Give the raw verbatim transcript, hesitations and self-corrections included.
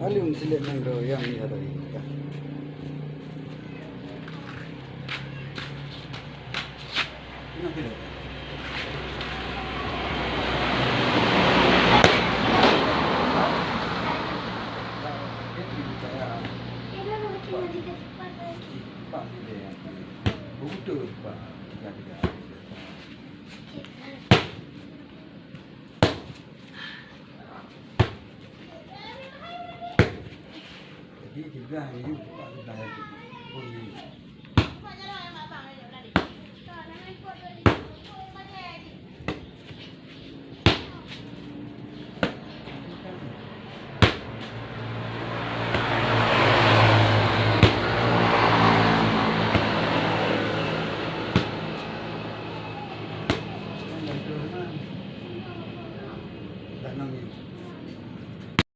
Alun silet nanggroe nyang ia tadi. Kenapa dia? Jadi, tiga hari ni, buka kedai tu. Pun ni.